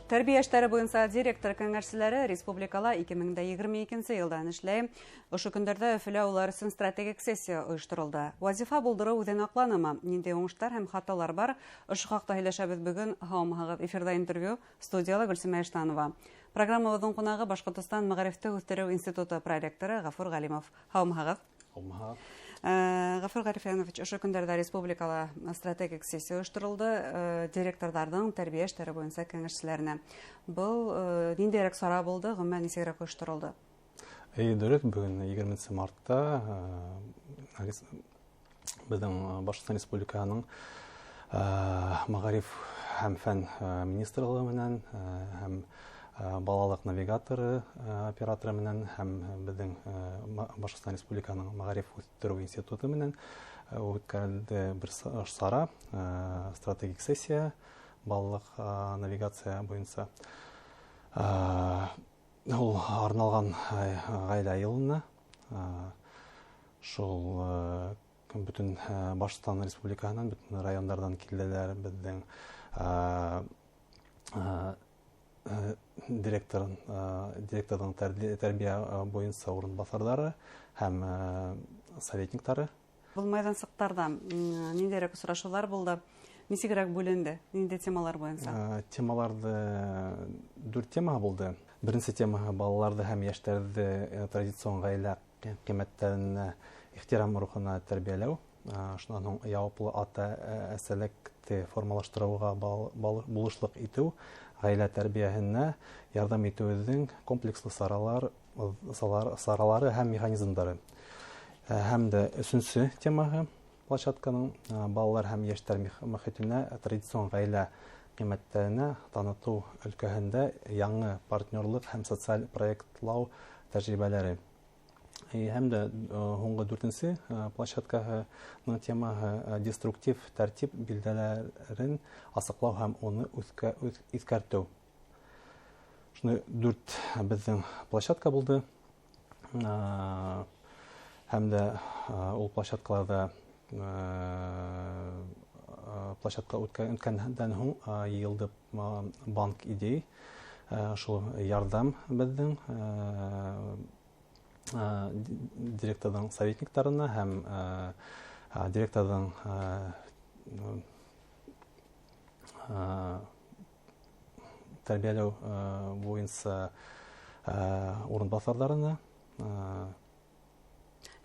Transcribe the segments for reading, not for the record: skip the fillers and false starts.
Тәрбиә эштәре буйынса директор кәңәшселәре республикала 2022 йылдан эшләй. Ошо көндәрҙә Өфөлә улар өсөн стратегик сессия ойошторолдо. Вазифа булдырыу үҙен аҡланымы? Ниндәй уңыштар һәм хаталар бар? Ошо хаҡта һөйләшәбеҙ бөгөн. Һаумыһығыҙ! Эфирҙа интервью, студияла Гөлсимә Иштанова. Программабыҙҙың ҡунағы Башҡортостан мәғарифты үҫтереү институты проректоры Ғәфүр Ғәлимов. Һаумыһығыҙ! Һаумыһығыҙ! Ғәфүр Ғәрифйәнович, ошо көндәрҙә республикала стратегик сессия ойошторолдо директорҙарҙың тәрбиә эштәре буйынса кәңәшселәренә. Был ниндәйерәк сара булды, ғөмүмән нисегерәк ойошторолдо? Эйе, дөрөҫ, бөгөн 20 мартта беҙҙең Башҡортостан Республикаһының мәғариф һәм фән министрлығы менән һәм балалыҡ навигаторы операторы менән һәм беҙҙең Башҡортостан Республикаһының мәғариф үҫтереү институты менән үткәрелде бер сара, стратегик сессия балалыҡ навигация буйынса. Ул арналған ғаилә йылына, шул бөтөн Башҡортостан Республикаһынан, бөтөн райондарҙан килделәр беҙҙең директорҙың тәрбиә буйынса урынбаҫарҙары һәм советниктары. Был майҙансыҡтарҙа ниндәйерәк осрашыуҙар булды? Нисегерәк бүленде? Ниндәй темалар буйынса? Темаларҙы дүрт тема булды. Беренсе темаһы балаларҙы һәм йәштәрҙе традицион ғаилә ҡиммәттәренә ихтирам рухына тәрбиәләү. Шунан һуң яуаплы ата-әсәлекте формалаштырыуға булышлыҡ итеү, ғаилә тәрбиәһенә ярҙам итеүҙең комплекслы саралары һәм механизмдары. Һәм дә өсөнсө темаһы площадканың балалар һәм йәштәр мөхитенә традицион ғаилә ҡиммәттәренә танытыу өлкәһендә яңы партнерлыҡ һәм социаль проектлау тәжрибәләре. Һәм дә һуңғы дүртенсе площадкаһының темаһы деструктив тәртип билдәләрен асыҡлау һәм уны иҫкәртеү. Шуны дүрт беҙҙең площадка булды. Һәм дә ул площадкаларҙа площадка үткәндән һуң йыйылды банк идей. Шул ярҙам беҙҙең директорҙың советниктарына һәм директорҙың тәрбиәләү буйынса урынбаҫарҙарына.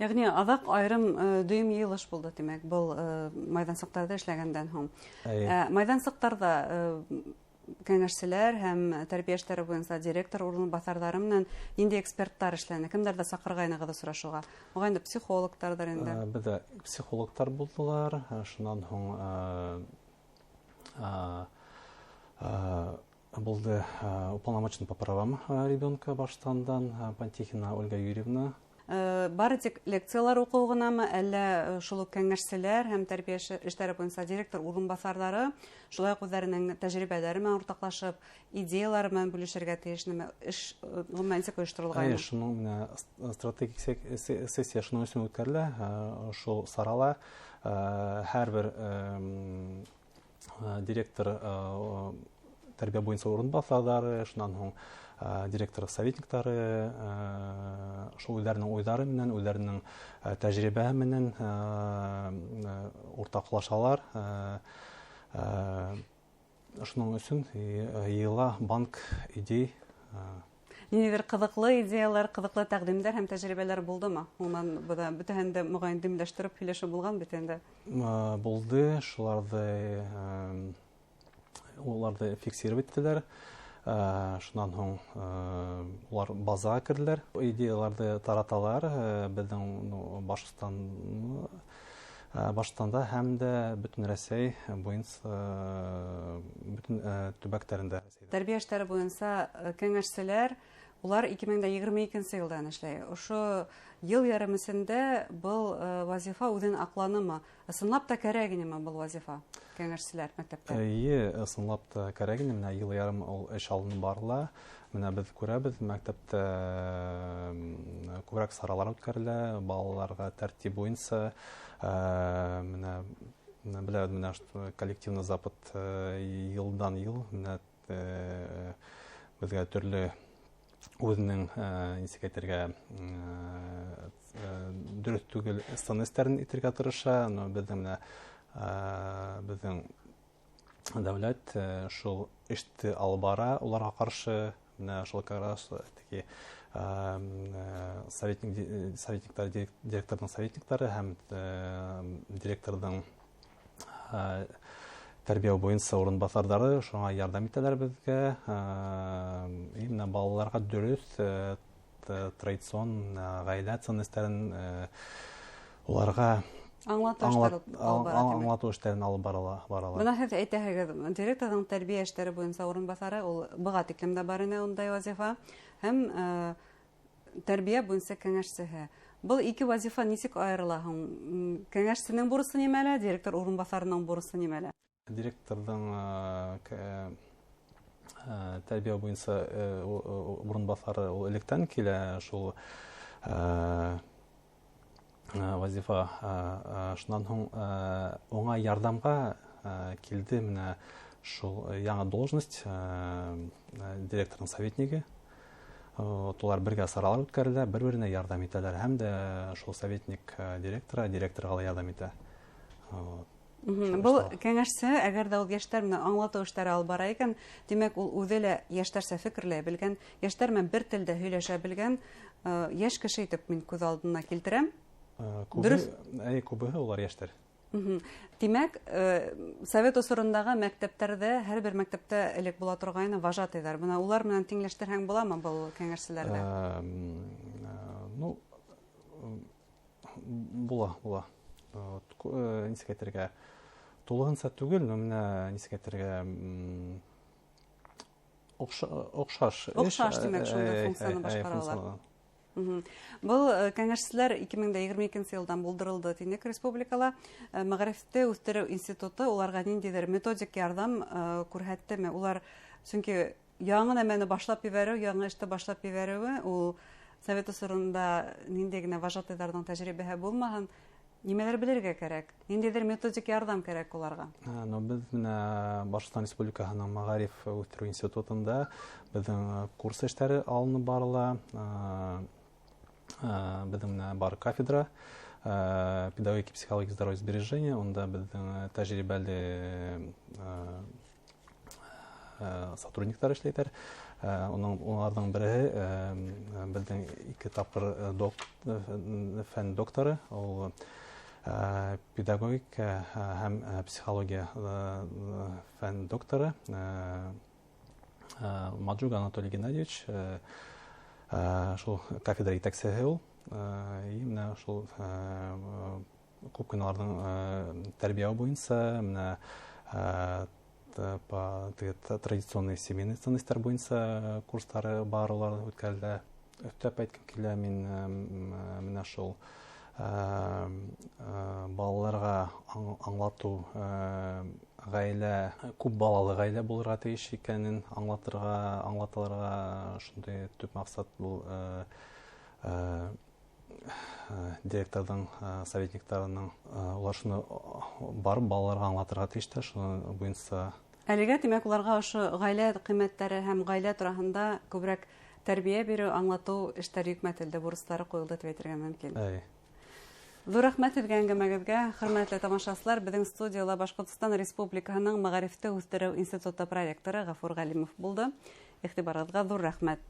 Йәғни аҙаҡ айырым дөйөм йыйылыш булды, тимәк, был майҙансыҡтарҙа эшләгәндән һуң. Майҙансыҡтарҙа кәңәшселәр һәм тәрбиә эштәре буйынса директор урынбаҫарҙары менән ниндәй эксперттар эшләне? Кемдәрҙе саҡырғайнығыҙ осрашыуға? Уға инде психологтарҙыр инде. Беҙҙә психологтар булдылар, шунан һуң булды уполномоченный по правам ребенка Башҡортостандан Пантихина Ольга Юрьевна. Бары тик лекциялар уҡыу ғынамы, әллә шул уҡ кәңәшселәр һәм тәрбиә эштәре буйынса директор урынбаҫарҙары шулай уҡ үҙҙәренең тәжрибәләре менән уртаҡлашып, идеялары менән бүлешергә тейеш нәмә? Эш ғөмүмән нисек ойошторолғайны? Эйе, шуның менән стратегик сессия шуның өсөн үткәрелә. Шул сарала һәр бер директор тәрбиә буйынса урынбаҫарҙары, шунан һуң директор советниктары, шул үҙҙәренең уйҙары менән, үҙҙәренең тәжрибәһе менән уртаҡлашалар. Шуның өсөн йыйыла банк идей. Ниндәйҙер ҡыҙыҡлы идеялар, ҡыҙыҡлы тәҡдимдәр һәм тәжрибәләр булдымы? Унан бында бөтәһен дә моғайын дөйөмләштереп һөйләшеү булған бит инде. Булды, уларҙы фиксировать иттеләр. Шунан һуң улар базаға керҙеләр. Идеяларҙы тараталар, беҙҙең, Башҡортостанда һәм дә бөтөн Рәсәй буйынса, бөтөн төбәктәрендә. Тәрбиә эштәре буйынса кәңәшселәр улар 2022 йылдан эшләй. Ошо йыл ярым эсендә был вазифа үҙен аҡланымы? Ысынлап та кәрәк инеме был вазифа кәңәшселәр мәктәптә? Эйе, ысынлап та кәрәк ине. Менә йыл ярым ул эш алынып барыла. Менә беҙ күрәбеҙ, мәктәптә күберәк саралар үткәрелә, балаларға тәртип буйынса. Менә беләбеҙ, менә коллективный Запад йылдан йыл менә Беҙгә төрлө үҙенең, нисек әйтергә, дөрөҫ түгел ценностәрен итергә тырыша, но беҙҙең менә беҙҙең дәүләт шул эште алып бара уларға ҡаршы, менә шул как раз таки советник, советниктар, директорҙың советниктары һәм директорҙың тәрбиә буйынса урынбаҫарҙары шуңа ярҙам итәләр беҙгә, именно балаларға дөрөҫ традицион ғаилә ценностәрен уларға аңлатыу эштәрен алып баралар. Бына һеҙ әйтәһегеҙ, директорҙың тәрбиә эштәре буйынса урынбаҫары, ул быға тиклем дә бар ине ундай вазифа, һәм тәрбиә буйынса кәңәшсеһе. Был ике вазифа нисек айырыла һуң? Кәңәшсенең бурысы нимәлә, директор урынбаҫарының бурысы нимәлә? Директорҙың тәрбиә буйынса урынбаҫары ул электән килә, шул вазифа. Шунан һуң уңа ярҙамға килде менә шул яңы должность, директорҙың советнигы. Вот улар бергә саралар үткәрелә, бер-беренә ярҙам итәләр, һәм дә шул советник директора, директорға ла ярҙам итә. Был кәңәшсе, әгәр ҙә ул йәштәр менән аңлатыу эштәре алып бара икән, тимәк, ул үҙе лә йәштәрсә фекерләй белгән, йәштәр менән бер телдә һөйләшә белгән йәш кеше итеп мин күҙ алдына килтерәм. Дөрөҫ? Әй, күбеһе улар йәштәр. Тимәк, совет осорондағы мәктәптәрҙә, һәр бер мәктәптә элек була торғайны вожатыйҙар. Бына улар менән тиңләштерһәң буламы был кәңәшселәрҙе? Ну, була, була. Нисек әйтергә, тулыһынса түгел, но менә нисек әйтергә, оҡшаш. Оҡшаш, тимәк, шундай функцияны башҡаралар. Был кәңәшселәр 2022 йылдан булдырылды тинек республикала. Мәғарифте үҫтереү институты уларға ниндәйҙер методик ярҙам күрһәттеме? Улар, сөнки яңы нәмәне башлап ебәреү, яңы эште башлап ебәреүе, ул совет осоронда ниндәй генә вожатыйҙарҙың тәжрибәһе булмаһын, нимәлер белергә кәрәк, ниндәйҙер методик ярҙам кәрәк уларға? Но беҙ менә Башҡортостан Республикаһының Мәғариф үҫтереү институтында беҙҙең курс эштәре алынып барыла. Беҙҙең менә бар кафедра педагогики, психологии, здоровья, сбережения, унда беҙҙең тәжрибәле сотрудниктар эшләйҙәр. Уларҙың береһе беҙҙең 2 тапҡыр фән докторы, ул педагогика һәм психология фән докторы Маджуг Анатолий Геннадьевич, шул кафедра етәксеһе ул. И менә шул күп кенә уларҙың тәрбиә буйынса, менә традиционный семейный ценностар буйынса курстары бар, улар үткәрелә. Өҫтәп әйткем килә, мин менә шул балаларға аңлатыу, ғаилә, күп балалы ғаилә булырға тейеш икәнен аңлатырға, шундай төп маҡсат был директорҙың, советниктарының, улар шуны барып балаларға аңлатырға тейеш тә, шуны буйынса. Әлегә, тимәк, уларға ошо ғаилә ҡиммәттәре һәм ғаилә тураһында күберәк тәрбиә биреү, аңлатыу эштәре йөкмәтелде, бурыстары ҡуйылды тип әйтергә мөмкин. Әй. Ҙур рәхмәт һеҙгә әңгәмәгеҙгә, хөрмәтле тамашасылар. Беҙҙең студияла Башҡортостан Республикаһының Мәғарифте үҫтереү институты проректоры Ғәфүр Ғәлимов булды. Иғтибарығыҙға ҙур рәхмәт.